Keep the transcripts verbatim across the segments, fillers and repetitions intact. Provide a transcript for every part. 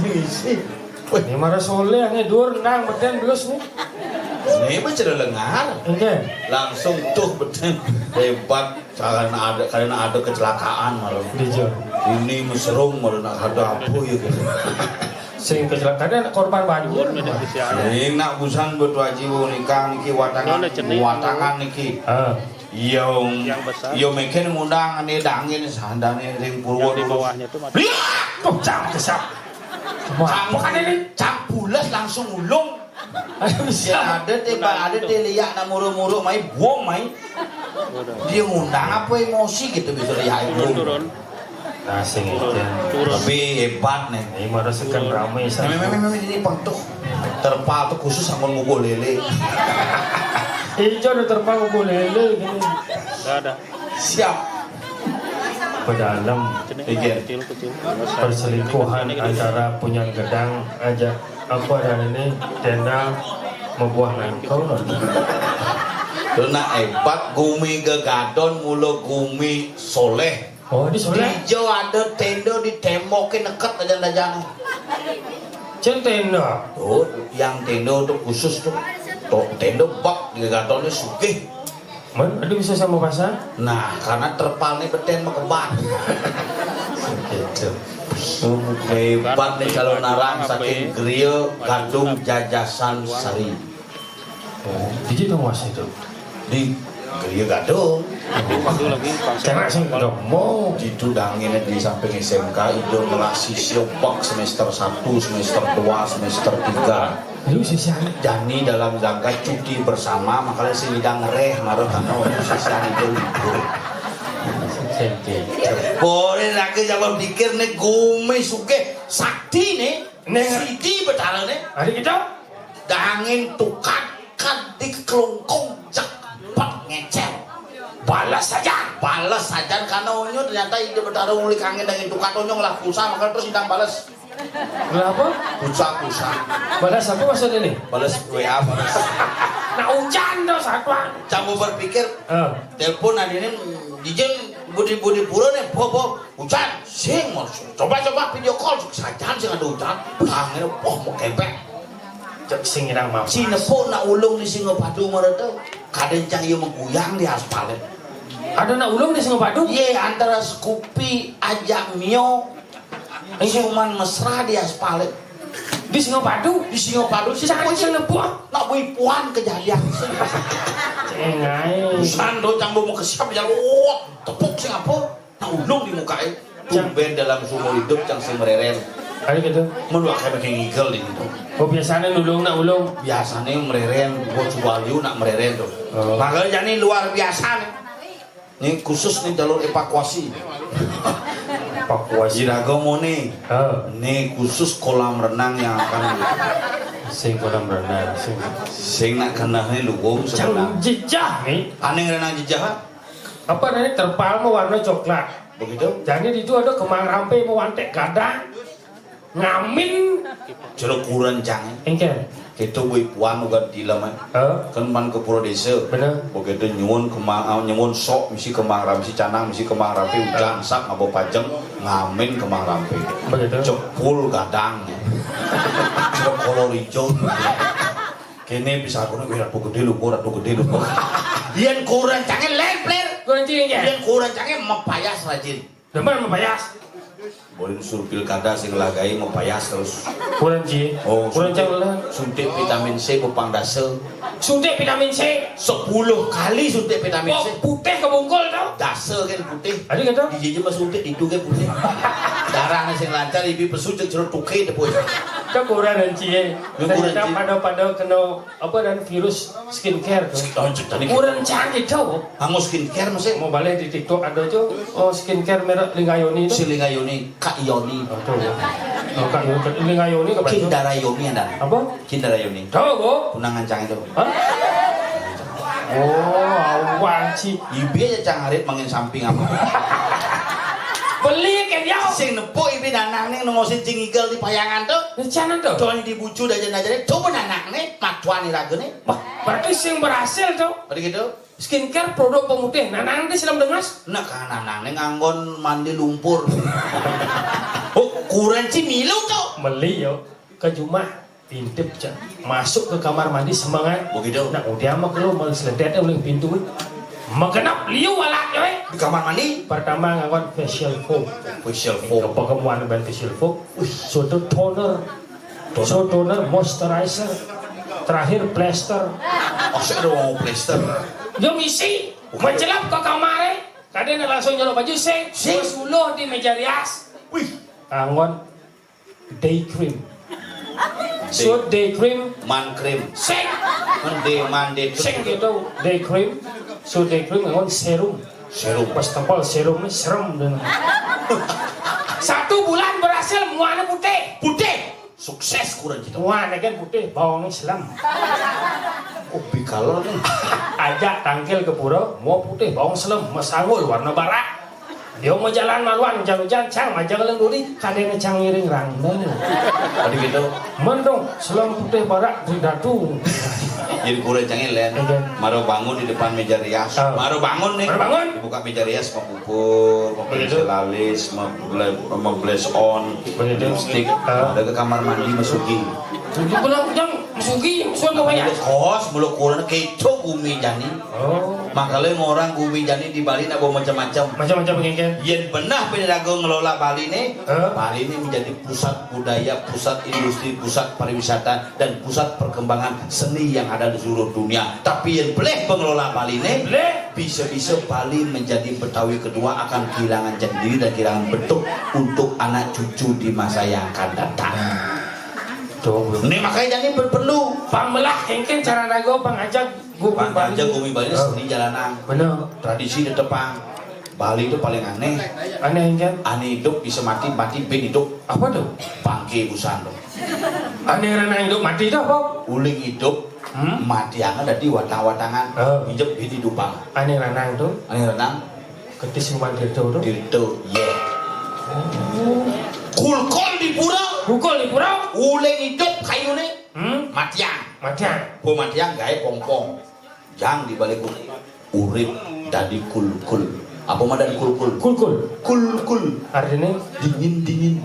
Isi. Wih, ini marah soleh nih, dur nang beten belus nih. Ini mah cenah lengar. Oke. Langsung tuh beten hebat. Karena ada karena ada kecelakaan malah. Di Jor. Ini mesrung malah nak ada apa ya gitu. Sing kecelakaan korban banjir. Sing nak busan buat wajib nikah niki watangan watangan niki. Ah. Yo, yo meken ngundang ane dangin sandane ring Purwa. Di bawahnya tuh masih. Lihat, kok cang kesap. Apa kan ini? Cang pules langsung ulung. Ayo, bisa. Ya ada teh, ada teh liak nak muru-muru mai buang mai. Dia ngundang apa emosi gitu bisa liak turun. Nah, sing itu. Tapi hebat nih. Ini mah sekan ramai. Memang memang ini pentuk. Terpal tuh khusus sama ngubuh lele. Ijo udah terpal ngubuh lele gini. Udah ada. Siap. Pedalam. Iya. Perselingkuhan antara punyan gedang aja apa dan ini tenda membuah nangkau. Lu nak hebat gumi gegadon mulu gumi soleh. Oh, di sebelah. Ijo ada tenda di temboknya neket aja aja. Cen tenda. Tuh, yang tenda tuh khusus tuh. Tuh, tenda bak di gatonnya sugih. Man, ada bisa sama pasang? Nah, karena terpalnya beten mekebat. Gitu. Hebat nih kalau narang saking Gria Gadung Jajasan Sari. Oh, jadi dong mas itu. Di Gria Gadung. Cewek sing mau. Itu dangin di samping S M K itu melah sisio bak semester satu, semester dua, semester tiga. Lu sisanya. Jani dalam jangka cuti bersama makanya sing idang reh marah karena waktu sisanya itu libur. Boleh lagi jangan pikir nih gumi suke sakti nih. Nih. Sidi betara nih. Hari kita. Dangin tukad kad di kelungkung cepat ngecer. Balas saja. Balas saja karena onyo ternyata ide betara ngulik angin dangin tukad onyo ngelah pulsa maka terus idang balas. Kenapa? Pulsa pulsa. Balas apa maksudnya nih? Balas W A balas. Nah hujan dong satuan. Canggu berpikir. Eh. Telepon adine dijeng budi budi pura nih bobo hujan sing mau coba coba video call sajan sing ada hujan angin wah mau kempek. Cek sing irang mau. Si nepo nak ulung di Singapadu mereka kadang cang iya mengguyang di aspal. Ada nak ulung di Singapadu? Iya antara Scoopy ajak Mio. Ini cuman mesra di aspal. Di Singapadu? Di Singapadu si sangat bisa nepo. Nak bui puan kejadian. Engai. Busan do cang mau kesiap ya wah tepuk sing apa? Nah ulung di muka eh. Tumben dalam sumur hidup cang sing mereren. Ada gitu. Meluak kayak makin ngigel di gitu. Oh biasanya nulung nak ulung. Biasanya mereren, buat suwaliu nak mereren tuh. Oh. Makanya jadi luar biasa nih. Ini khusus nih jalur evakuasi. Evakuasi. Iraga mau nih. Oh. Ini khusus kolam renang yang akan sing kolam renang sing. Sing nak kena nih lubung sebenarnya. Jejah nih. Aneh renang jejah. Apa namanya terpal mau warna coklat. Begitu. Jadi itu ada kemang rampe mau wantek gadang. Ngamin. Jero kurencang. Engke. Kita bui puan uga di laman. Heeh. Kan man ke pura desa. Bener. Begitu nyuwun kemang ah, nyuwun sok misi kemang ram misi canang misi kemang rampe hujan sak ngabo pajeng ngamin kemang rampe. Begitu. Cepul gadang. Jero kolor hijau. Kene bisa kono wira tuh gede lho, ora tuh gede lho. Yen kurencange ler pler. Kurencange. Yen kurencange mepayas rajin. Demen mepayas. Boleh unsur pilkada sing lagai mepayas terus. Kurang ji. Oh, kurang cang lah. Suntik vitamin C pepang dasa. Suntik vitamin C. Sepuluh kali suntik vitamin C. Oh, putih kebungkul tau. Dasa kan putih. Ada kata? Di jiji mah suntik itu kan putih. Darahnya sing lancar ibi pesu cek jeruk tuke tepuk. Kau kurang renci ya. Kurang renci. Pada-pada kena apa dan virus skincare tuh. Kurang canggih tau. Nganggo skincare masih. Mau balik di TikTok ada tuh. Oh skincare merek Lingayoni itu. Si Lingayoni, Kak Yoni. Oh, tuh. Oh, Kak Yoni, Lingayoni apa itu? Kindara Yoni ada. Apa? Kindara Yoni. Tahu, Bu? Punang ngancang itu. Hah? Oh, awang ci. Ibi aja cang arit mangin samping apa? Beli kan ya. Sing nepuk ibi nanang ning nengosin cing igel di payangan tuh. Rencana tuh. Don di bucu dajan-dajan coba nanang nih, matuan iragene. Wah, berarti sing berhasil tuh. Pada gitu. Skincare produk pemutih. Nanang di silam dengas. Nah, kan nanang nih nganggon mandi lumpur. Oh, kurenci milu tuh. Meli yo, ke jumah, intip cak. Masuk ke kamar mandi semengan. Begitu. Nak udah mah kelo, mah seledet oleh pintu. Magenep liu alat yo, eh. Di kamar mandi. Pertama nganggon facial foam. Facial foam. Apa kemuan ban facial foam? Wih. Sudah toner. Toner. Sudah toner, moisturizer. Terakhir plester. Maksudnya ada mau plester. Yo ngisi, mencelap ke kamar, eh. Kadene langsung nyeluk baju sing, sing. Terus uluh di meja rias. Wih. Nganggon day cream. Day. Sudah day cream. Man cream. Sing. Mende, mande. Sing gitu, day cream. Sudah day cream nganggon serum. Serum. Pas tempel serum ni serem dan. Satu bulan berhasil, muana putih. Putih. Sukses kurenan cito. Muana kan putih, baonge selem. Kopi color nih. Ajak tangkil ke pura, mua putih, baong selem, masanggul warna barak. Dio majalan maluan, ujan-ujan, cang, majang leng duri, kadene cang ngiring rangda. Tadi gitu. Mendong, selem putih barak, di datu. Jadi kurenan cang len. Iya. Maro bangun di depan meja rias. Ah. Maro bangun nih. Maro bangun. Dibuka meja rias, mau pupur, mau begitu. Lalis, mau ble-, mau blush on, begitu. Lipstick, ah. Ada ke kamar mandi, masuki. Begitu pulang, yang masuki, suan mau banyak. Kos, mulu kurang, keco gumi jani. Oh. Makanya orang gumi jani di Bali nak bawa macam-macam. Macam-macam, kan? Yen benah pede dago ngelola Bali nih, eh? Bali ini menjadi pusat budaya, pusat industri, pusat pariwisata, dan pusat perkembangan seni yang ada di seluruh dunia. Tapi yang boleh pengelola Bali ini, boleh. Bisa-bisa Bali menjadi Betawi kedua akan kehilangan jati diri dan kehilangan bentuk untuk anak cucu di masa yang akan datang. Nah. Tuh. Ini makanya jadi perlu. Pang melah, kengken cara dago, pang ajak, gumi Bali. Pang ajak gumi Bali, oh. Seni jalanan. Bener. Tradisi tetepang. Bali itu paling aneh. Aneh, kan? Aneh hidup bisa mati, mati ben hidup. Apa tuh? Pangke busan tuh. Aneh ranah hidup mati itu apa? Uling hidup, hmm? Mati angan dadi watang-watangan. Oh. Hidup di hidupan. Aneh ranah itu? Aneh ranah. Ketis rumah Tirto tuh? Tirto, ye. Oh. Kulkul di pura. Kulkul di pura? Uling hidup kayu nih. Hmm? Matian. Matian. Bu matian gawe pongpong. Jang di balik urip dadi kulkul. Apa madan kulkul? Kulkul. Kulkul. Artinya? Dingin-dingin.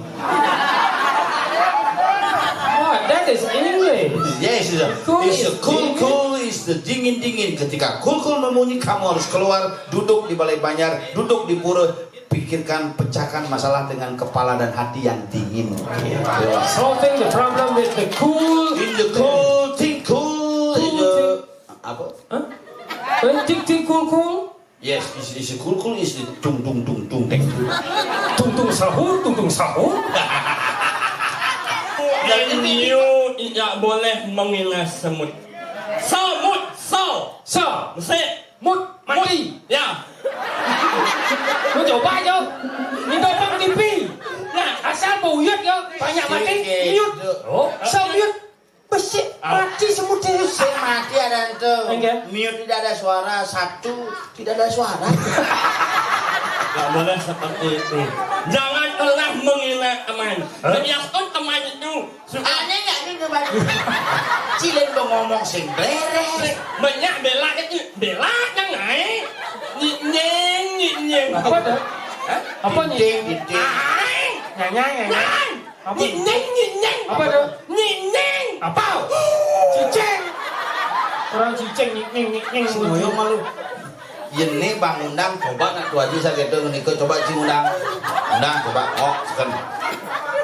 Oh, that is English. Yes, it's a, cool, it's a cool, cool, it's the dingin-dingin. Ketika kulkul membunyi, kamu harus keluar, duduk di balai banjar, duduk di pura, pikirkan, pecahkan masalah dengan kepala dan hati yang dingin. Solving the problem with the cool. In the cool thing, cool, in the thing. Apa? Hah? Eh, tik tik kul kul. Yes, is is kul kul is the tung tung tung tung teng. Tung tung sahur, tung tung sahur. Dan you tidak boleh menghina semut. Semut, so. So. Mesti. Mut, mati. Ya. Lu coba aja. Ini bang T V. Nah, asal bau uyut ya, banyak mati, uyut. Oh, so uyut. Besik, ah. Mati semut itu. Sing mati ada ento. Enggak. Miut tidak ada suara, satu tidak ada suara. Nggak boleh seperti itu. Jangan pernah menghina teman. Hah? Jadi teman itu suka. Aneh nggak nih teman? Cilin mau ngomong sing beres. Banyak bela itu, bela yang naik. Nyik nyeng, nyik nyeng. Apa tuh? Hah? Apa nyik? Dinding, dinding. Ai. Nyanyang, nyanyang. Nyanyang. Apa? Nyik nyeng, nyik nyeng. Apa? Apa? Cicing. Orang cicing, nyik nyeng, nyik nyeng. Semoyong malu. Yene Bang Undang, coba nak tu aja saya gitu ngenika, coba Ci Undang. Undang, coba. Oh, seken.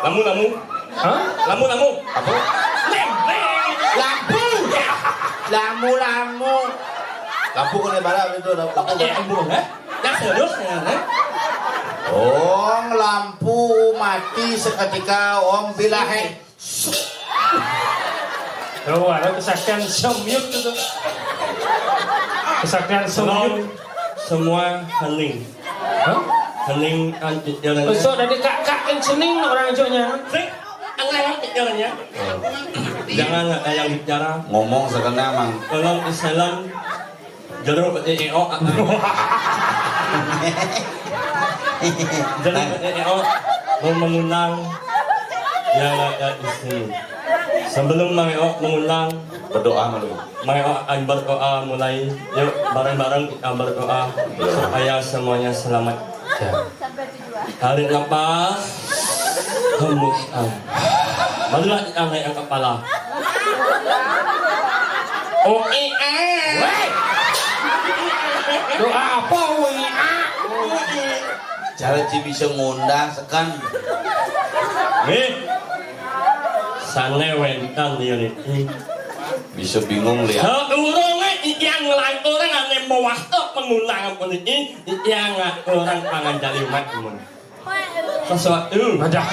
Lamu, lamu. Hah? Lamu, lamu. Apa? Lem, lem. Lampu. Lamu, lamu. Lampu kena barat itu, lampu. Apa dia lampu, eh? Yang serius, ya, eh? Ong lampu mati seketika, ong bilahe. Tuh, ada kesaktian semyut itu. Kesaktian semyut. Tolong semua hening. Hah? Hening, an-, jalannya. Besok dari kakak yang sening orang hijaunya. Sing, aneh jalannya. Jangan ada yang bicara. Ngomong sekena, Mang. Tolong iselam. Jeruk, eh, eh, oh, ah, ah. Jeruk, eh, eh, oh, mau mengundang yang ada di sini. Sebelum Mang Eo mengundang, berdoa malu. Mang Eo akan berdoa mulai. Yuk, bareng-bareng kita berdoa supaya semuanya selamat. Ya. Tarik nafas, hembuskan. Malah aneh yang kepala. Oh, iya. Weh. Tuh apa, oh, iya? Cara ci bisa ngundang sekan. Nih. Sané wénten liya niki. Bisa bingung liya. Sadurungé tiyang nglanturang ané mewasta pengundangan puniki, tiyang ngaturang panganjali umat. Sesuatu. Ada.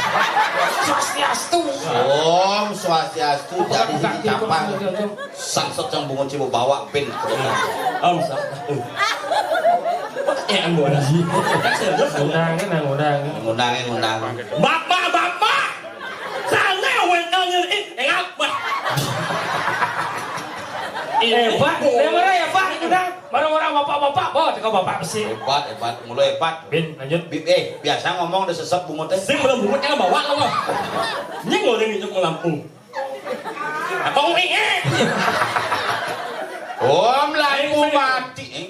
Swastiastu. Om Swastiastu, jadi sing capang. Sangsot yang bungut cibo bawa bin. Om Swastiastu. Ya, ambo. Ngundang, ngundang, ngundang. Ngundang, ngundang. Bapak, bapak. Sana wénten niki, ngapa? Hebat, ya, mara hebat, ngundang. Bareng orang bapak-bapak, bawa teko bapak besi. Hebat, hebat. Mulu hebat. Bin, lanjut. Bi-, eh, biasa ngomong udah sesep bungut téh. Sing belum bungut kan bawa lo. Ini ngoreng itu lampu. Apa ngoreng, eh? Om, lampu mati, eh.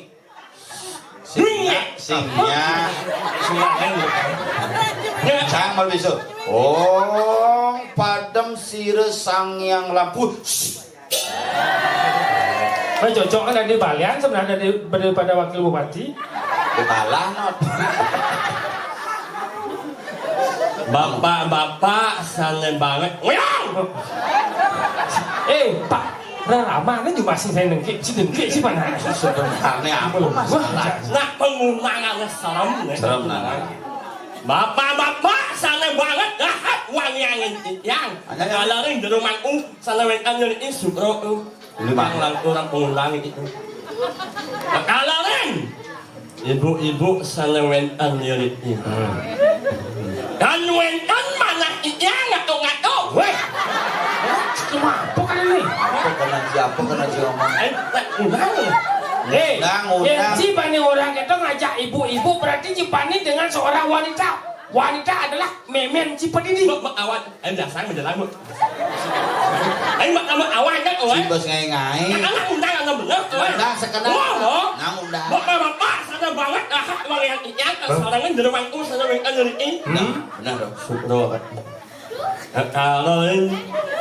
Singnya, singnya. Sang mal bisu. Oh, padem sira sang yang lampu. Kan cocok kan dari balian sebenarnya dari, daripada wakil bupati. Bapak-bapak, santai banget. Ngoyong! Eh, Pak, rarama ini juga sih saya dengki, si dengki sih mana? Sebenarnya apa masalah? Nak pengundangan serem, ya. Serem, nah. Bapak-bapak, santai banget, dahat wangi angin titiang. Hanya kalau ring di rumahku, sana wénten nyeri sukro. Lima. Yang langkung orang pengundangan itu. Kekalahan. Ibu-ibu sana wénten lirik ini. Dan wénten manah iya ngato-ngato. Wéh. Cuma apa kan ini? Apa kena siapa kena siapa? Eh, tak undang. Eh, Undang, undang. Yang si bani orang itu ngajak ibu-ibu, berarti si bani dengan seorang wanita. Wanita adalah mémén si pedidi. Mbok, mbok, awan. Ayo, dasar menjelang, mbok. Ayo, mbok, mbok, awan, kan, awan. Si bos ngai-ngai. Anak undang, anak bener, awan. Undang sekedar. Wah, loh. Nang undang. Bapak-bapak, sana banget, ah, uang yang ikan, sarangan jeruangku, sana wénten nyeri. Nah, benar dong. Sukro. Kalau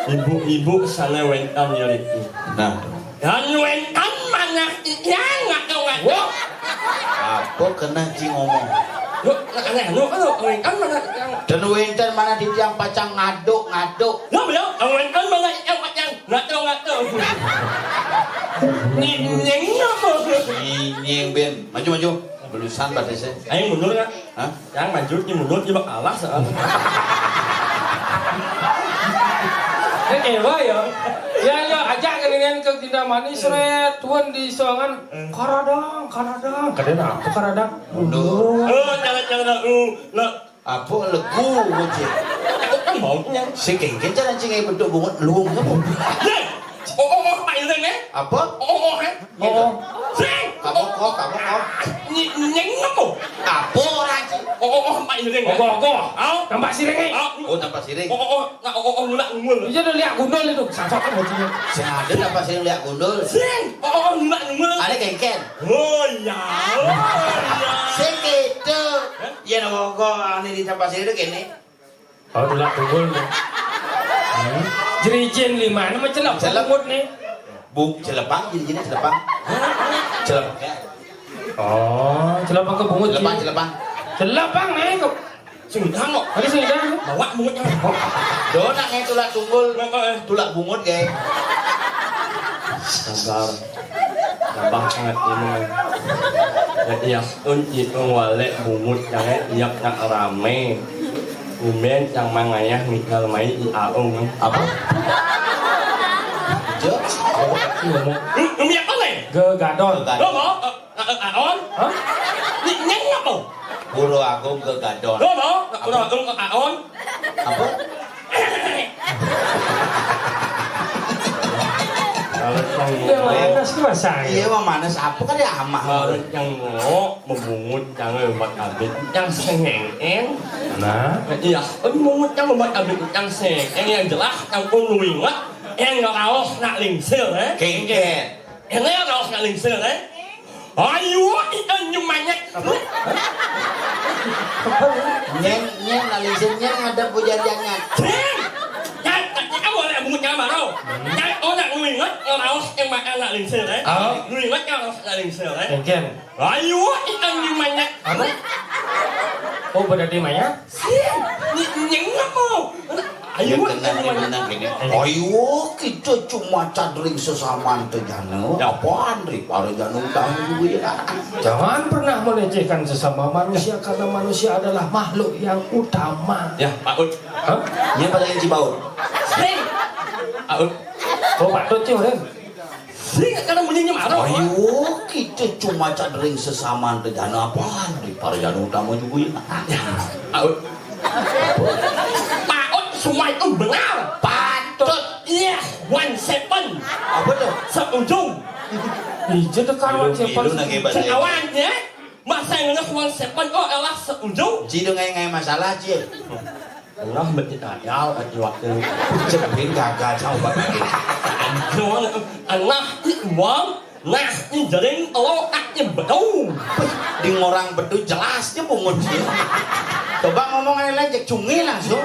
ibu-ibu, sana wénten nyeri. Nah. Dan wénten manah iya ngato-ngato. Wah. Apa kena ci ngomong? Yuk, aneh, anu, anu, wénten manah iya. Dan wénten manah titiang pacang ngaduk-ngaduk. Lho, lho, wénten manah iya pacang ngato-ngato. Nyinying apa? Nyinying, Ben. Maju, maju. Belusan, Pak Dese. Ayo mundur, Kak. Hah? Yang maju, ini mundur, ini bakalah, soalnya. Eh, eh, wah, ya. Ya, ya, ajak kelingan ke Kintamani, seret, tuan di soangan. Eh. Karadang, karadang. Kadang apa karadang? Mundur. Oh, jangan, jangan, uh, lah. Apa legu, Cik? Itu kan baunya. Si kéngkén cara cing bentuk bungut luung kamu. Lah, oh, oh, oh, Pak Ireng, eh? Apa? Oh, oh, oh, eh? Oh, oh. Sing. Kamu kok, kamu kok. Nyi-, nying apa? Apa orang, Cik? Oh, oh, oh, Pak Ireng, eh? Ogoh, ogoh. Au. Tampak siring, eh? Au. Oh, tampak siring. Oh, oh, oh, nak, oh, oh, nulak ngumul. Iya, udah lihat gundul itu. Sangkok kan bocilnya. Sing ada tampak siring lihat gundul. Sing. Oh, oh, oh, nulak ngumul. Ada kéngkén. Oh, iya. Oh, iya. Sing gitu. Hah? Iya, nah, kok, kok, ini di tampak siring itu gini. Oh, tulak tunggul nih. Hmm. Jerijin lima, ini mah celep. Celep. Bungut nih. Bu, celepang, jerijinnya celepang. Celepang, ya. Oh, celepang ke bungut. Celepang, celepang. Celepang, nih, kok. Sing utang kok. Tadi sing utang. Bawa bungutnya. Oh. Do, nak ngai tulak tunggul. Tulak bungut, gé. Sabar. Sabar sangat ini. Ya, iya. Un, itu walek bungut, jangan iap nak ramé. Umén cang mangayah mikal mai i aung. Apa? Jo? Ngomong. Lu, lu miak apa, Le? Gegadon. Lo mau? Eh, eh, aon? Hah? Ni, nyeng apa? Pura Agung gegadon. Lo mau? Pura Agung, eh, aon? Apa? Kalau cang Iya, ngomong. Manes tuh rasanya. Iya, emang manes apa kan ya amah. Kalau cang ngomong, membungut, cang obat abit, cang sengeng. Nah. Iya, membungut, cang obat abit, cang sengeng. Yang jelas, cang pun lu ingat, yang ngeraos nak lingsir, eh? Kéngkén. Ini yang ngeraos nak lingsir, eh? Ayo, kita nyemanyat. Apa? Nyén, nyén, nak lingsir, nyén ngadep bujariannya. Sing. Nyata Maro. Nyai ora nginget ngeraos ing makan nak lingsir, eh? Oh. Nginget ngeraos nak lingsir, eh? Engken. Ayo, ikan di mana? Apa? Oh, berarti Maya? Sing, ny-, nyengep mo. Ayo, ikan di mana? Ayo, kita cuma cadring sesaman tejana. Ya. Apaan, Ri? Para jana utama juga ya. Jangan pernah melecehkan sesama manusia, karena manusia adalah makhluk yang utama. Ya, Pak Ud. Hah? Nya pada inci baut. Sing. Aut. Oh, patut sih, Ren. Sing, karena bunyinya marah. Ayo, kita cuma cadring sesaman tejana apaan? Di para jana utama juga ya. Ya, aut. Pak Ud, semua itu benar. Patut. Iya, one seven. Apa tuh? Setuju. Iya, tekan one seven. Milu nang hebat, ya. Sekawan, ya. Bahasa Inggris one seven, oh, elah setuju. Ci dong ngai-ngai masalah, Ci. Elah, mesti ngayal, aja waktu. Jebin gagal, coba lagi. Aduh, elah, i uang, nah, i jering, lo, tak, i bedu. Di ngorang bedu jelas, dia bungut, Ci. Coba ngomong aja, cek cungi langsung.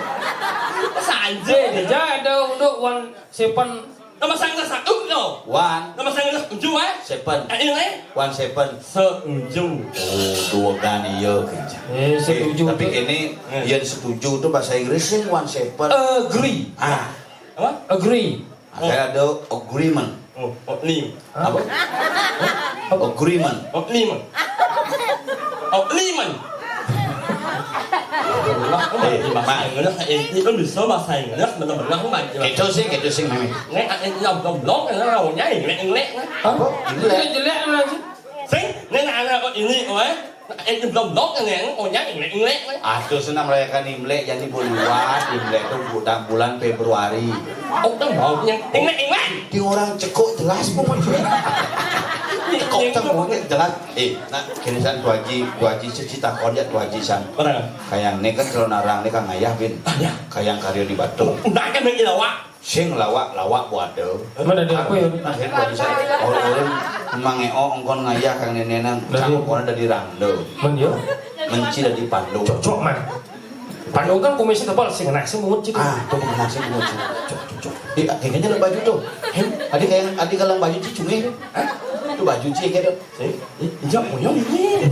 Saja. Eh, dia ada untuk one seven. Nama sangga satu, lo. One. Nama sangga tujuh, eh? Seven. Eh, ini. One seven. Setuju. Oh, dua gani ya kerja. Eh, setuju. Eh, tapi tuh. Ini, eh, yang setuju tuh bahasa Inggris sih one seven. Agree. Ah. Apa? Agree. Ada, oh, ada agreement. Oh, oh, ini. Apa? Agreement. Oh, ini, man. Oh, ini, man. Eh, bahasa Inggris, eh, itu bisa bahasa Inggris, bener-bener, man. Gitu sih, gitu sih, Mami. Nggak, eh, nggak, belum, belum, nggak, nggak, nggak, nggak, nggak. Apa? Jelek, jelek, jelek. Sing, nggak, nggak, nggak, ini, oh, eh. Eh, belum, belum, nggak, nggak, oh, nggak, nggak, nggak, nggak. Aduh, senang merayakan Imlek, jadi bulan, Imlek tuh bulan, bulan Februari. Oh, udah mau, nggak, nggak, nggak. Di orang cekok jelas, pokoknya. Cekok, cekok, jelas. Eh, nak, kini san Tu Haji, Tu Haji siji takon ya, Tu Haji san. Mana? Kayang ne kan kalau narang ne kan ngayah, Bin. Ah, ya. Kayang karya di Batu. Udah kan, Bin, lawak. Sing lawak, lawak buat tu. Mana dia apa ya? Nah, ya, Tu Haji san. Orang-orang mangeo ongkon ngayah kang nenenan. Nah, dia. Cangkok dari rando. Man, ya? Menci dari pandu. Cocok, man. Pandu kan kumisnya tebal, sing enak, sing mungut, gitu. Ah, tuh, enak, sing mungut, sing. Cok, cok, cok. Iya, kayaknya ada baju tuh. Hei, adi kayak, adi kalau baju cicungnya. Hah? Itu baju cicungnya tuh. Eh, eh, ijak punya ini.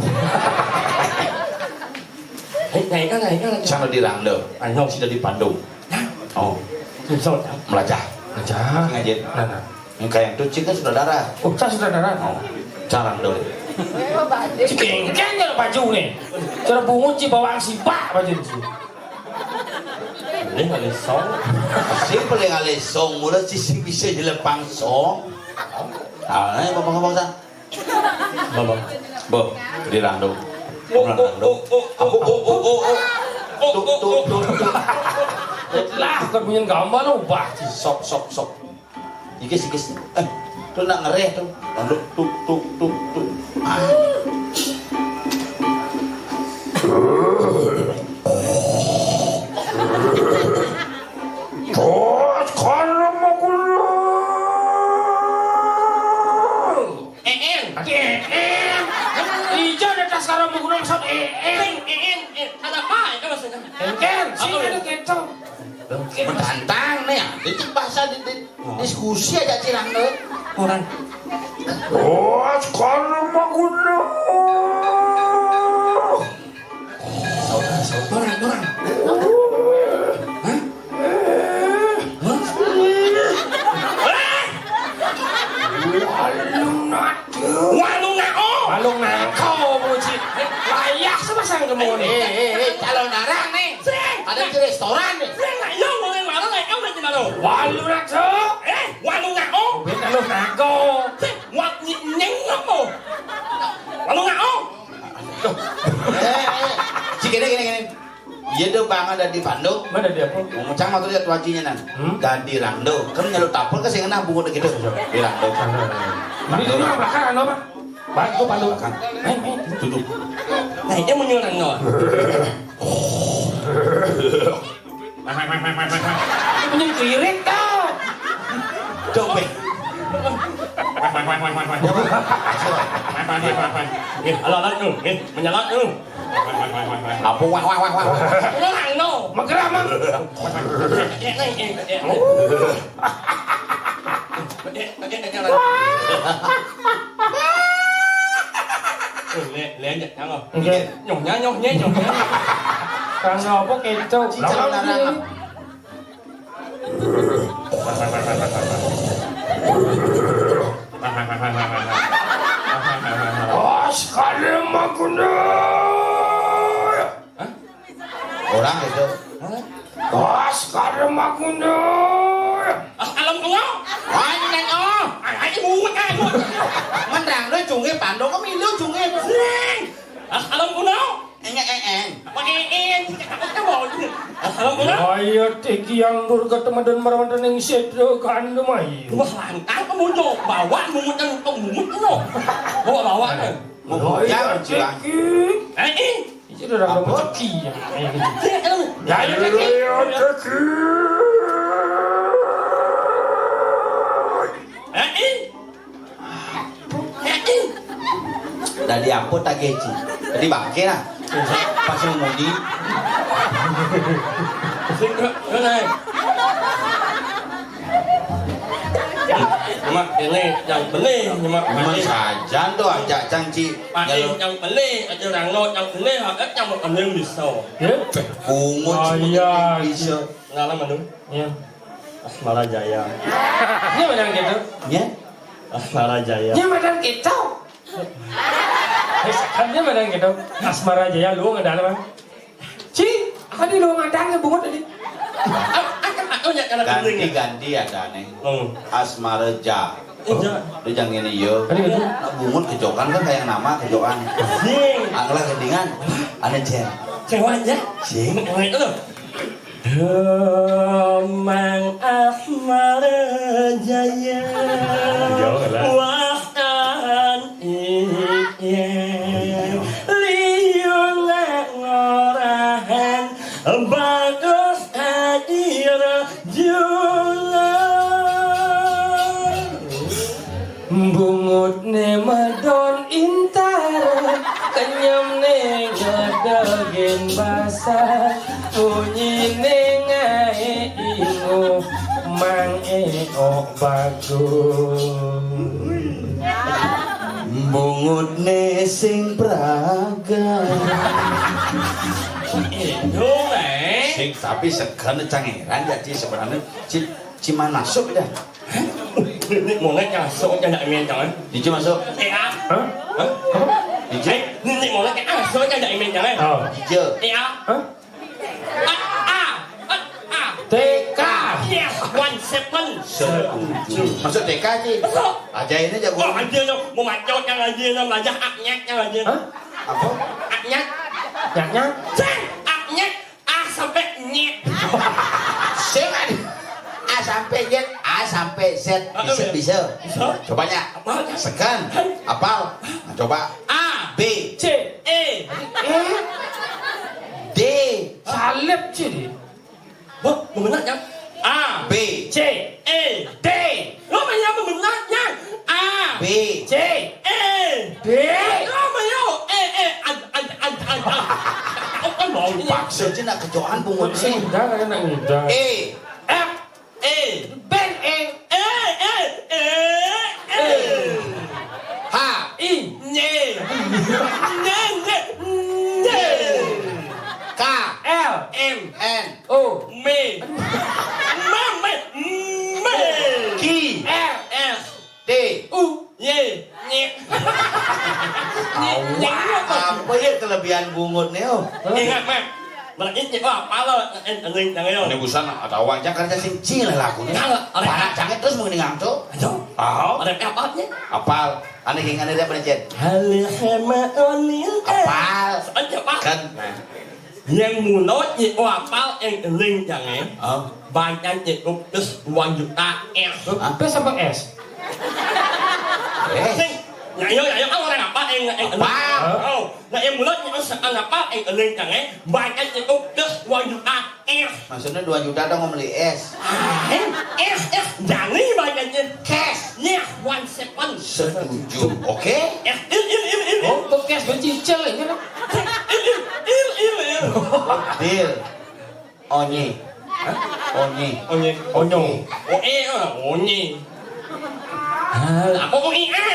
Eh, naik kan, naik kan. Sana di rando. Ayo. Sida di pandu. Nah. Oh. Bisa, ya? Melajah. Melajah. Ngaji. Nah, nah. Yang kayak itu cik kan saudara. Oh, cah saudara. Oh. Cah rando. Cik engken ya baju nih. Cara bungut ci bawang sipak baju ci. Paling alih song. Si paling alih song, mula ci sing bisa jelepang song. Ah, eh, ngomong-ngomong, San. Ngomong. Bo, di rando. Di rando. Apa? Tuh, tuh, tuh, tuh. Lah, kan punya gambar lo, bah. Sok, sok, sok. Ikis, ikis. Eh, tu nak ngereh tu. Lalu tuk, tuk, tuk, tuk. Ah. Cos, kalau mau kulo. Een. Adi Een. Ijo ada tas karo mau kulo maksud Een. Een, Een. Ada apa itu maksudnya? Engken, sing ada keto. Menantang nih, ya. Itu bahasa di, di, diskusi aja cirang tuh. Orang. Oh, sekarang mah kudu. Saudara, saudara, orang. Hah? Hah? Walung nat. Walung nao. Walung nako, Muji. Layah sama sang kemuni. Eh, eh, eh, calon narang nih. Sing. Ada di restoran nih. Sing, nak yo, mulai malam, nak yo, mulai malam. Walung nako. Eh, walung nao. Bukan lu nako. Sing, wak nying apa? Walung nao. Eh, eh. Cik, gini, gini, gini. Iya dong, Bang, ada di Pandu. Mana dia, apa? Mau ngecang motor ya, tuacinya, nan. Hmm? Dan di Rando. Kan nyelot tapel ke sing ngenah bungut gitu. Di Rando. Ini orang belakang, anu, Pak? Pak, itu Pandu. Belakang. Eh, eh, duduk. Nah, dia mau nyuruh, no. Ini punya kirit, tau. Dong, Beh. Eh, alat-alat, no. Eh, menyala, no. Apa, wah, wah, wah, wah. Menyala, no. Megerah, Mang. Eh, eh, eh, eh. Lé, lé, nggih. Nyoh, nyoh, nyoh, nyoh. Kang apa kéto? Cicak larang. Askara Maguna. Hah? Orang gitu. Hah? Askara Maguna. Ah, alam kula. Wah, ini neng oh. Ah, ini bungut, ah, bungut. Menrang lu jungé pandok, kok milu jungé. Sing. Ah, alam kula. Enggak, eh, eh. Pakai en. Apa mau? Ah, alam kula. Ayo, tiki yang durga temedan maramanten ing sedra kandem ayo. Wah, lantang kamu, Cok. Bawa bungut yang untuk bungut, Cok. Bawa, bawa, kan? Ayo, tiki. Eh, eh. Iki udah rada rezeki ya. Ya, ya, rezeki. Eh, eh. Eh, eh. Dadi apa tak geci? Dadi bangke lah. Pas mau mudi. Sing, eh, eh. Nyemak, ini yang beli, nyemak. Memang saja tuh ajak cangci. Paling yang beli, aja rangno yang beli, hak yang mau ambil bisa. Ya? Bungut semua bisa. Ngalah, Manu? Iya. Asmara Jaya. Ini menang gitu? Ya? Asmara Jaya. Ini menang gitu? Wis, kan dia menang gitu. Asmara Jaya, lu nggak dalam, ah? Ci, aku di lu ngadang ya, bungut tadi. Aku, aku, aku nyak kalah. Ganti, ganti ya, Dane. Hmm. Asmara Ja. Iya. Lu jangan ini, yo. Tadi gitu. Nah, bungut kejokan kan kayak nama kejokan. Sing. Anglah gendingan. Ane Jen. Cewek ya? Sing. Cewek itu. Demang Asmara Jaya. Jauh lah. Wah, kan iya. Liu nak ngorahan bagus adira jula. Bungutne madon intar, kenyemne ngedegin basah, munyine ngae ingu, mang eok bagus. Bungutne sing praga. Itu, eh. Sing, tapi segen cangeran jadi sebenarnya ci, ci manasuk dah. Nini mulai kasuk aja ndak main jangan. Dija masuk. Eh, ah. Hah? Hah? Dija. Eh, nini mulai kasuk aja ndak main jangan. Oh. Dija. Eh, ah. Hah? A, A, A, A. T K. Yes, one seven. Setuju. Masuk T K, Ci. Masuk. Aja ini jago. Oh, aja lo. Mau macam yang aja lo, belajar aknyek yang aja. Hah? Apa? Aknyek. Aknyek? Ceng, aknyek. A sampai nyet. Sing, aduh. A sampai nyet, A sampai Z. Bisa, bisa. Bisa. Coba, Nyak. Apa? Segen. Apal. Nah, coba. A. B. C. E. E. D. Salib, Ci. Wah, benar, Nyak. A. B. C. E. D. Lo main apa benar, Nyak? A. B. C. E. D. Lo main, eh, eh, ad, ad, ad, ad, ad. Oh, kan mau ini. Paksa aja nak kecoan bungut sih. Udah, nak udah. E. F. E. Ben, e. E, e, e, e. H. I. Nye. Nye, nye, nye. K. L. M. N. O. Me. Me, me, me. Ki. L. S. T. U. Ye. Nye. Awak, apa ya kelebihan bungut nih, oh? Ingat, Mak. Berarti kita apa lo, eh, eh, eh, ini busana atau wajah kerja sing cil laku nih. Kalau, ada. Panak cangit terus mending ngantuk. Aduh. Oh. Ada apa nih? Apal. Aneh yang aneh dia pernah chat. Halih hema onin. Apal. Aja, Pak. Kan. Nah. Yang mulut itu apal yang eling jangan. Oh. Banyak itu terus dua juta S. Hah? P sampai S. Eh. Sing, nah, iya, iya, kan orang apa yang, yang eling? Apal. Oh, nah, yang mulut itu sekarang apa yang eling jangan. Banyak itu terus dua juta S. Maksudnya dua juta dong mau beli es. Ah, eh, S, S, jangan bacanya. Cash. Yes, one seven. Setuju. Oke. S, il, il, il, il, il. Oh, untuk cash bercicil ya kan? Il, il, il, il, il. Deal. Onye. Hah? Onye. Onye. Onyo. Oke. Oh, eh, oh, onye. Hal, apa kok iya?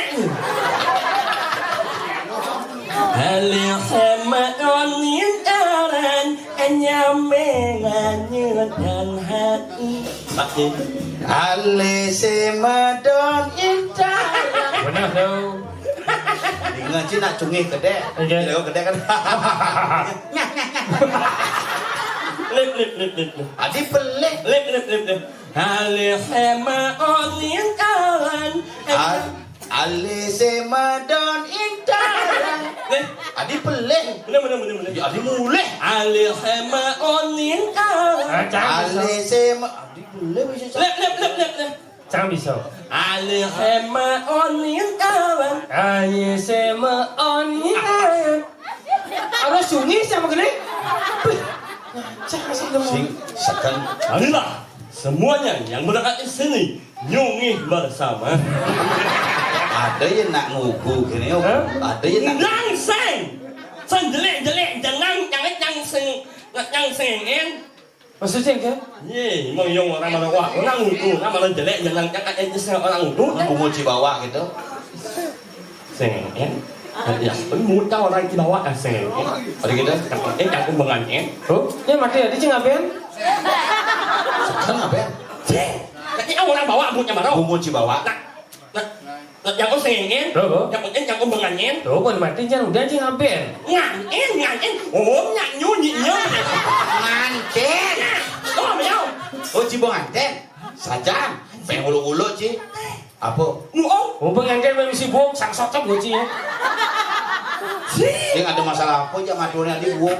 Halih sama onin aran, nyame nganyut dan hati. Pakai. Halih sama don intaran. Benar dong. Ingat sih nak cungih kedek. Oke. Dia kedek kan. Lip, lip, lip, lip, lip. Adi pelih. Lip, lip, lip, lip. Halih sama onin aran. Al-, alih sama don intaran. Leh. Adi pelih. Bener, bener, bener, bener. Ya, adi mulih. Alih sama onin aran. Ah, cang bisa. Alih sama, adi pelih bisa, cang. Lep, lep, lep, lep, lep. Cang bisa. Alih sama onin aran. Alih sama onin aran. Harus sungi sama gini. Cang masih nemu. Sing, seken. Marilah, semuanya yang berangkat di sini, nyungih bersama. Ada yang nak ngugu gini, oh. Hah? Ada yang nak. Nang seng. Seng jelek-jelek, jangan, jangan, jangan seng, jangan sengin. Maksudnya kan? Ye, mau yang orang mana wah, orang ngugu, orang mana jelek, jangan, jangan, eh, seng orang ngugu. Bungut Cibawa gitu. Seng, eh? Ya, bungut kau orang Cibawa, ah, seng. Ada gitu? Eh, aku bengan, eh? Oh, ya mati ya, dia ngapain? Sekarang ngapain? Seng. Nanti orang bawa bungut Cibawa. Bungut Cibawa. Nah, nah, nah, yang kau sengin, tuh, yang penting yang kau benganin. Tuh, pun mati jangan udah aja ngapain? Nganin, nganin. Oh, nyak nyunyi, nyak. Nganten. Oh, miau. Oh, Cibo nganten. Sajan. Pengen ulu-ulu, Ci. Apa? Muong. Oh, pengantin memang sibuk, sang sokap gue, Ci, ya. Sing ada masalah apa, jangan aturnya di buong.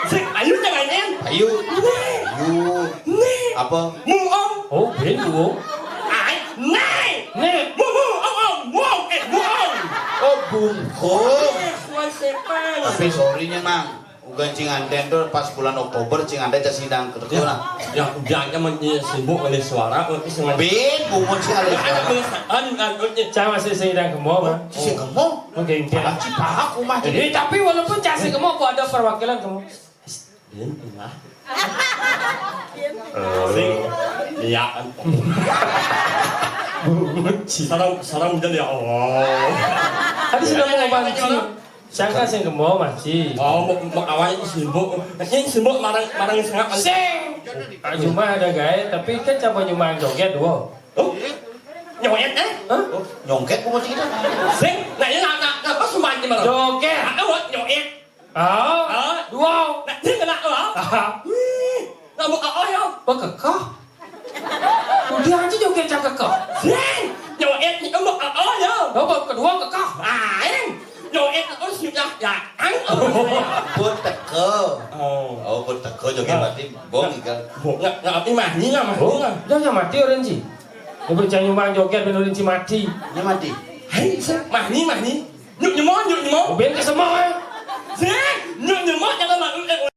Sing, ayo jangan, em. Ayo. Nih. Ayo. Nih. Apa? Muong. Oh, ben buong. Ai, nih. Nih. Mu, mu, ong, ong, muong, eh, muong. Oh, bungkung. Eh, kuat sepan. Tapi sorry-nya, Mang. Ugan cing anten tuh pas bulan Oktober, cing anten cak sidang kerja lah. Ya, udah aja men-, sibuk oleh suara, tapi sengaja. Bin, bungut sih ada. Ya, ada suara. Perasaan, kan, kan, kan. Cang masih sidang kemo, Bang. Sih kemo? Oke, oke. Aci pahak rumah. Eh, tapi walaupun cang sih kemo, aku ada perwakilan kemo. Bin, lah. Eh, sing. Iya. Bungut sih. Sarang, sarang udah ya Allah. Tadi sudah mau banci. Sangka sing kemo, Mas Ji. Oh, mau, mau awalnya sibuk. Ini sibuk marang, marang sengak. Sing. Ah, cuma ada gawe, tapi kan coba nyumbang joget, wo. Oh? Nyoet, eh? Hah? Oh, nyongket bungut kita. Sing, nah ini nak, nak, apa sumbangan malam? Joget. Ah, oh, nyoet. Ah, ah, dua. Nak, dia kena, ah. Ah. Wih, nak buka, oh, ya. Bekekah. Udah aja joget cang kekeh. Sing, nyoet ni embok apa ya? Embok kedua kekeh. Lain. Nyoet aku sudah datang. Pun teko. Oh. Oh, pun teko joget berarti bong ikan. Bong, nak, nak api mah ni lah, mah ni lah. Dah, dah mati orang ji. Dia percaya nyumbang joget, ben orang ji mati. Dia mati. Hai, sing, mah ni, mah ni. Nyuk nyemo, nyuk nyemo. Ubin ke semua, eh. Sing, nyuk nyemo, jangan malu, eh.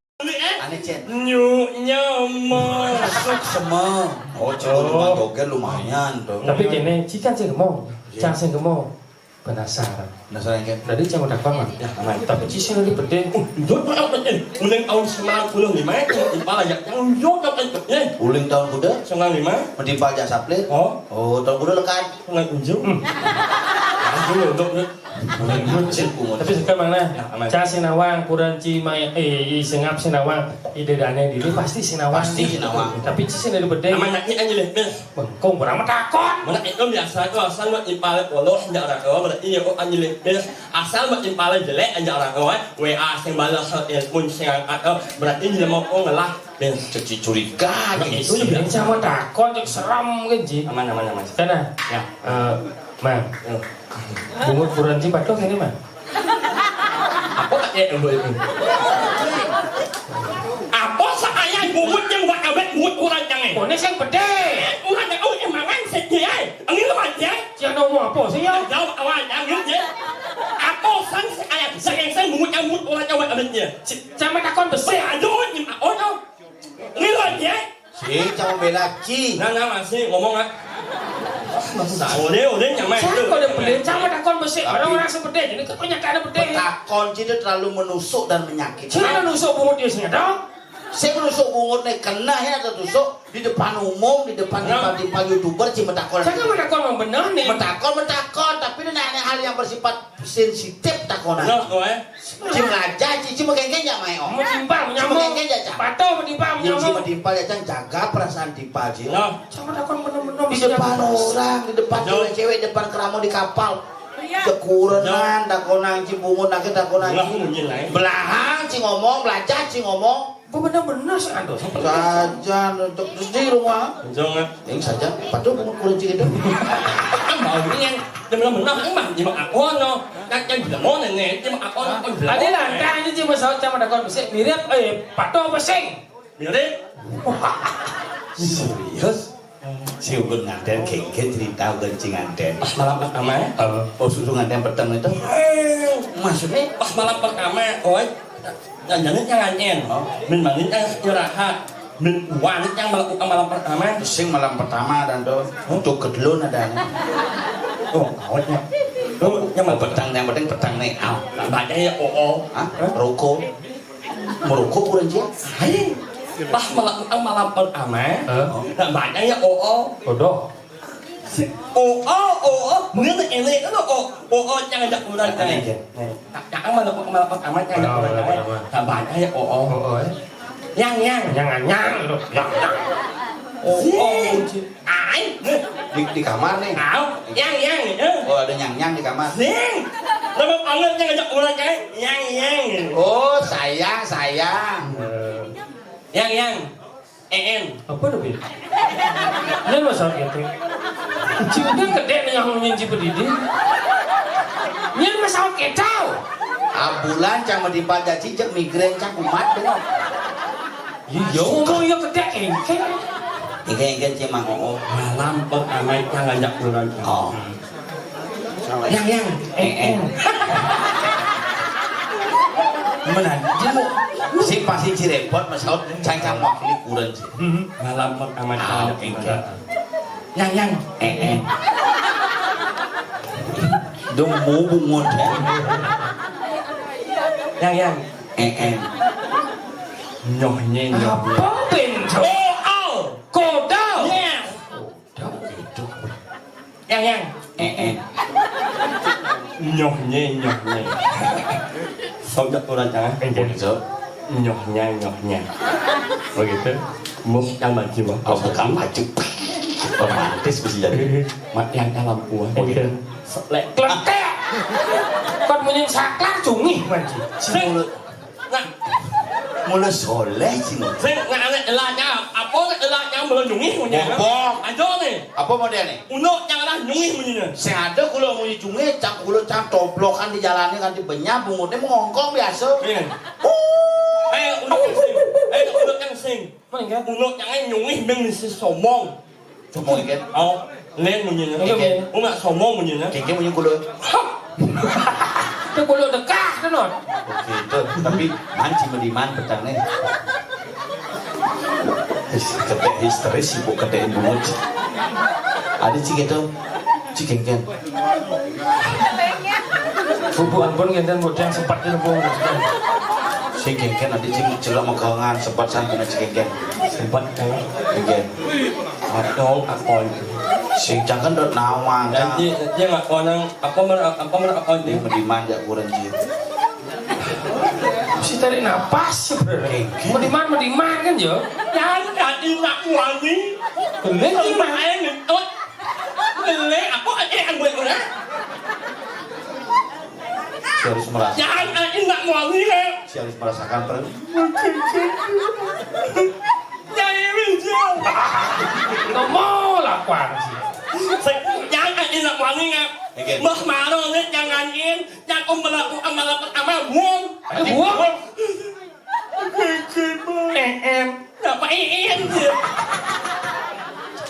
Ane cen. Nyuk nyemo. Masuk semua. Oh, cuma joget lumayan tuh. Tapi kene, ci kan sing kemo. Iya. Cang sing kemo. Penasaran. Penasaran kan? Tadi cang udah koma. Ya, aman. Tapi ci sing lagi pede. Uh, ndut apa, eh? Mulai tahun sembilan puluh lima itu, impala ya. Yang ndut apa itu? Eh? Uling tahun kuda? Sembilan lima. Mending pajak saplit. Oh. Oh, tahun kuda lekat. Nggak kunjung. Hmm. Aduh, ndut, ndut. Tapi sekarang mana? Ya, aman. Cang sinawang, kurang ci mai, eh, i sengap sinawang. Ide dane diri pasti sinawang. Pasti sinawang. Tapi ci sing dari bedeng. Aman, nak, ini aja deh, Bel. Bengkong, berapa takon? Mana itu biasa tuh, asal buat impal polo, nggak orang tua, berarti ya, oh, anjir, Bel. Asal buat impal jelek, nggak orang tua, W A sing balas, telepon sing angkat, oh, berarti dia mau, oh, ngelah, Bel. Cuci curiga, nah, gitu, itu ya. Biasa sama takon, cek seram, kan, Ji? Aman, aman, aman. Kan, ah? Ya. Eh, Mang. Hmm. Bungut buran ci patuh ini, Mang. Apa tak ya, embo itu? Apa saya bungut yang buat awet bungut kurang jangan? Kone sing pede. Kurang jangan, oh, emangan sedih, eh. Angin lu aja. Siapa ngomong apa sih, ya? Jawab awal, jangan, ya. Apa sang saya, saya, saya bungut yang bungut kurang jangan awetnya. Sama takon besi. Saya aja, oh, ini, oh, no. Ini lu aja. Si, cang bela ci. Nah, nah, masih ngomong, ah. Masih tahu deh, udah nyamai. Cang kok udah beli, cang mah takon besi. Tapi orang-orang sing pede, jadi kok nyata ada pede. Takon ci itu terlalu menusuk dan menyakitkan. Cang menusuk bungut dia sini, dong. Sing nusuk bungut né kena ya, atau tusuk di depan umum, di depan timpal-timpal YouTuber, ci metakon. Saya kan metakon, memang bener nih. Metakon, metakon, tapi ini hal yang bersifat sensitif takonan. Bener, kowe. Ci melajah, ci, ci mengkengkeng ya, Mai, oh. Mau timpal, mau nyamuk. Ci mengkengkeng ya, Cang. Patuh, mau timpal, mau nyamuk. Ci metimpal ya, Cang, jaga perasaan timpal, ci. Nah. Sama takon bener-bener. Di depan orang, di depan cewek-cewek, depan keramu di kapal. Iya. Kekurenan, takonan ci bungut, nakit takonan ci. Belahang ci ngomong, melajah ci ngomong. Gue bener-bener sih, aduh. Sajan untuk terus di rumah. Jangan. Yang saja, patuh bungut kurenan ci gitu. Mau ini yang bener-bener, emang, emang aku, no. Kan, kan bilang, mau nenek, emang aku, no. Tadi lah, entah ini cuma saut sama takon, bisa mirip, eh, patuh apa sing? Mirip. Serius? Si Ugun nganten, kengken cerita Ugun ci nganten. Pas malam pertama ya? Oh, susu nganten peteng itu? Eh, maksudnya? Pas malam pertama, oi. Jangan yang nganten. Oh. Min malam yang istirahat. Min uang yang malam, malam pertama. Sing malam pertama dan tuh untuk kedulun ada. Oh, awetnya. Oh, yang malam peteng, yang penting peteng nih. Aw. Baca ya, oh, oh. Hah? Rokok. Merokok kurang, Cing? Hai. Pas malam, malam pertama. Hah? Nah, banyak ya, oh, oh. Bodoh. Si, oh, oh, oh, oh. Ini, ini, ini, oh, oh, oh, yang ngajak kurang, Cing. Yang malam, malam pertama, yang ngajak kurang, Cing. Nah, banyak ya, oh, oh. Oh, oh, eh. Yang, yang. Yang, yang, lu. Yang, yang. Oh, oh, Cing. Ai. Di, di kamar nih. Au, yang, yang, eh. Oh, ada nyang-nyang di kamar. Sing. Nama panggil yang ngajak orang, Cing? Yang, yang. Oh, sayang, sayang. Yang, yang. En, en. Apa tuh, Bil? Ini masalah gitu. Cing udah gede nih yang ngunyin ci pedidi. Ini masalah kecau. Abulan cang metimpal jaci, cek migrain, cang kumat, dengar. Iya, ngomong iya gede, engke. Engke, engke, ci mang, oh, oh. Malam pertama yang ngajak orang. Oh. Yang, yang. Eh, eh. Mana? Dia mau si pasti ci repot, Mas Aut, cang-cang wakili kurang, ci. Malam pertama yang ngajak orang. Yang, yang. Eh, eh. Dong mau bungut, ya. Yang, yang. Eh, eh. Nyoh, nye, nyoh, nye. Apa, Bento? Oh, oh. Kodal. Yes. Kodal, Bento. Yang, yang. Eh, eh. Nyoh, nye, nyoh, nye. Sok jak orang jangan. Engke. Sok. Nyoh, nye, nyoh, nye. Begitu. Mau yang maju, Bang. Oh, bukan maju. Romantis bisa jadi. Mat yang dalam kuah. Engke. Begitu. Selek. Kletek. Kon muni saklar cungih, Panji. Sing. Nah. Mula soleh, ci. Sing, nah, nek elahnya, apa nek elahnya mula nyungih punya? Apa? Aja nih. Apa modelnya? Unuk yang lah nyungih punya. Sing ada kula muni cungih, cang kula cang toblokan di jalannya kan dibenyah, bungutnya mengongkong biasa. Iya. Uh. Eh, unuk yang sing. Eh, unuk yang sing. Mana kan? Unuk yang nyungih meng si somong. Sombong, kan? Oh, lain bunyinya. Iya, kan? Oh, nggak sombong bunyinya. Kengke bunyi kulo. Hah! Itu kulo dekah, kan, non? Oke, itu. Tapi manci meniman petang nih. His-, ketek histeris, sibuk ketek bungut. Ada cik itu, cik kengken. Bubuhan pun ngenten bodang sempat di lembung. Sing kengken nanti cing celok megangan sempat sampai cing kengken. Sempat kan? Kengken. Atau akon. Sing jangan dot nawang. Jadi dia ngakonan apa mer apa mer akon. Ini meniman jak kurang ji. Mesti tarik napas sebenarnya. Kengken. Meniman, meniman kan, yo? Jangan tadi nak wangi. Bener, Cing. Main ngetut. Bener, aku aja yang gue udah. Si harus merasa. Jangan, ah, ini nak mau nih, ya. Si harus merasakan perlu. Jadi, Rizal. Ngomong lah, Kuang. Jangan, ah, ini nak mau nih, ya. Oke. Mbah Maro nih, jangan in. Jangan om melakukan malam pertama, buang. Ayo, buang. Eh, eh. Kenapa iin?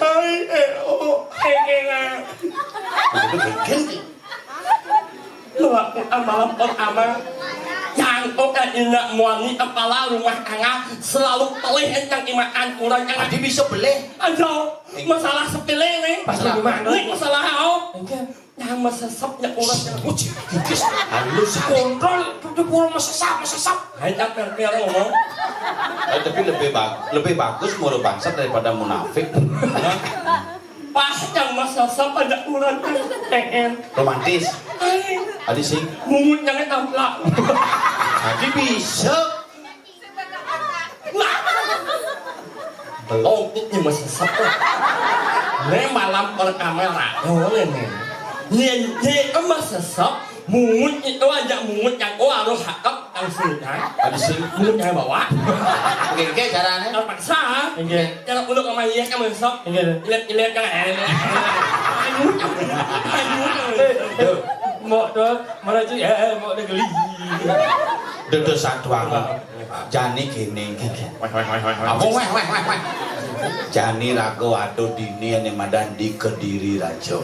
Hai, eh, oh, eh, eh, lah. Itu bikin. Melakukan malam pertama. Yang, oh, eh, Nak muani kepala rumah tangga selalu pelih encang imakan kurang kan. Tadi bisa belih. Aduh, masalah sepele nih. Masalah gimana? Nih masalah, oh. Enggak. Yang mesesep ya kurang yang. Uci, tipis. Halus. Kontrol, udah kurang mesesep, mesesep. Hanya per-per ngomong. Eh, tapi lebih bag-, lebih bagus muru bangsat daripada munafik. Pas yang mesesep ada kurang kan. Romantis. Adi sing. Mungut yang tamplak. Tadi bisa. Belum ini mesesep. Ini malam pertama lah. Oh, ini. Ini, ini mesesep. Mungut itu aja mungut yang oh harus hakep yang sini kan. Adi sing. Mungut yang bawa. Oke, oke, caranya. Terpaksa. Oke. Cara udah sama iya kan mesesep. Oke. Ilet-ilet kan. Ayo. Ayo. Tuh. Mau tuh, mana cuy? Eh, mau dia geli. Dede satu alam. Jani kene. Wah, wah, wah, wah, wah. Apa wah, wah, wah, wah? Jani raga ada dini ane madan di Kediri Raja.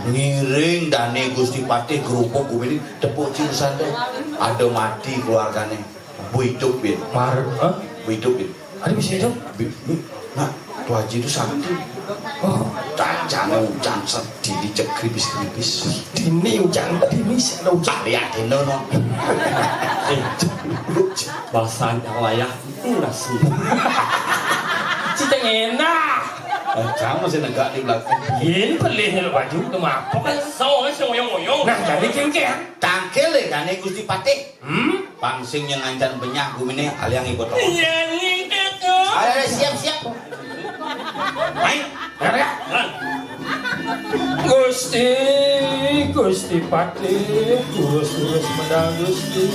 Ngiring dane Gusti Patih gerupuk gumini tepuk ciusan deh. Ada mati keluargane. Bu hidup bin. Mar, hah? Bu hidup bin. Ada bisa hidup? Bi-, bi-, nah, Tuh Haji itu sakti. Oh, cacane ujan sedih dicek kripis-kripis. Dini ujan, dini sik ada ujan. Lihat ini, no. Eh, bahasanya wayah itu nasi. Cita enak. Eh, kamu sih negak di belakang. Ini pelih lo baju, kenapa kan? Song, song, yong, yong. Nah, jadi kengke ya. Tangkil ya, kan, Gusti Patih. Hmm? Pangsing yang ngancan benyah gumine aliang ibu toko. Iya, iya, iya. Ayo, ayo, siap, siap. Baik, ya, ya. Gusti, Gusti Patih, Gusti, Gusti Gusti.